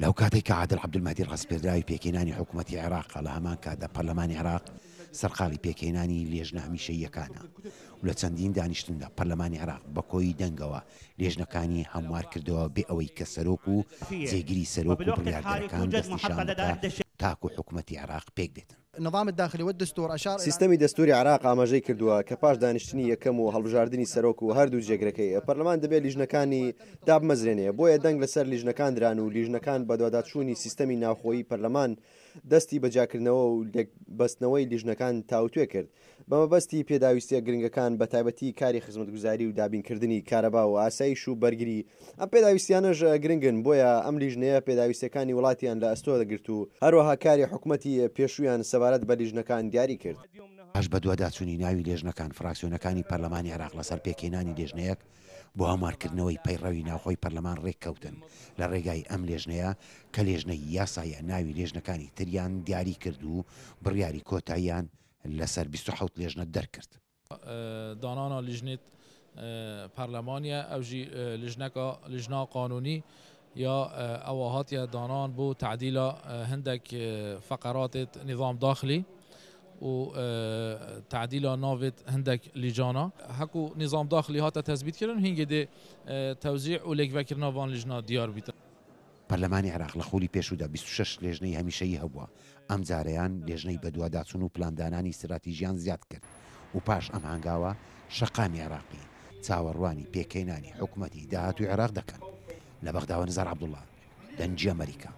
لەو کاتەی کە عادل عەبدولمەهدی ڕاسپێردراوی پێکهێنانی حکومەتی عێراقە، لە هەمان کاتدا پەرلەمانی عێراق سەرقاڵی پێکهێنانی لێژنە هەمیشەییەکانە و لە چەندین دانیشتندا پەرلەمانی عێراق بە کۆی دەنگەوە لێژنەکانی هەموار کردەوە بێ ئەوەی کە سەرۆک و جێگری سەرۆک و بڕیاردەرەکان دەستنیشان بکا تاکو حکومەتی عێراق پێکبێتن. سیستەمی دەستووری عێراق ئاماژەی کردووە کە پاش دانیشتنی یەکەم و هەڵبژاردنی سەرۆک و هەردوو جێگرەکەی، پەرلەمان دەبێت لیژنەکانی دابمەزرێنێ، بۆیە دەنگ لەسەر لیژنەکان دران و لیژنەکان بەدواداچوونی سیستەمی ناوخۆیی پەرلەمان دەستی بە جیاکردنەوە و لێکبەستنەوەی لیژنەکان تاوتوێ کرد بە مەبەستی پێداویستیە گرنگەکان بە تایبەتی کاری خزمەتگوزاری و دابینکردنی کارەبا و ئاسایش و بەرگری، ئەم پێداویستیانەش گرنگن بۆیە ئەم لیژنەیە پێداویستیەکانی وڵاتیان لە ئەستۆ دەگرت و هەروەها کاری حکومەتی پێشوویان سەبارەت بە لیژنەکان دیاری کرد. پاش بەدواداچوونی ناوی لێژنەکان، فراکسیۆنەکانی پەرلەمانی عێراق لەسەر پێکهێنانی لێژنەیەک بۆ هەموارکردنەوەی پەیڕەوی ناوخۆی پەرلەمان رێککەوتن، لە رێگای ئەم لێژنەیە کە لێژنەی یاساییە ناوی لێژنەکانی تریان دیاری کرد و بڕیاری کۆتاییان لەسەر 27 لێژنە دەرکرد. دانانا لیژنێت پەرلەمانیە ئەو ژی لیژنەکە لیژنا قانونی یا ئەوە هاتیە دانان بۆ تعدیلە هەندێک فقراتێت نظام داخلی و تعدیلە ناوێت هەندێک لیجانا هەکو نظام داخلی هاتە تەسبیت کردن هینگێ دێ تەوزیع و لێکڤەکردنا وان لیژنا دیار بیتن. پەرلەمانی عێراق لە خولی پێشوودا 26 لێژنەی هەمیشەیی هەبووە، ئەمجارەیان لێژنەی بەدواداچوون و پلاندانانی ستراتیژیان زیاد کرد و پاش ئەم هەنگاوە شەقامی عێراقی چاوەڕوانی پێکهێنانی حکومەتی داهاتووی عێراق دەکەن. لە بەغداوە نزار عەبدوڵا، دەنگی ئەمەریکا.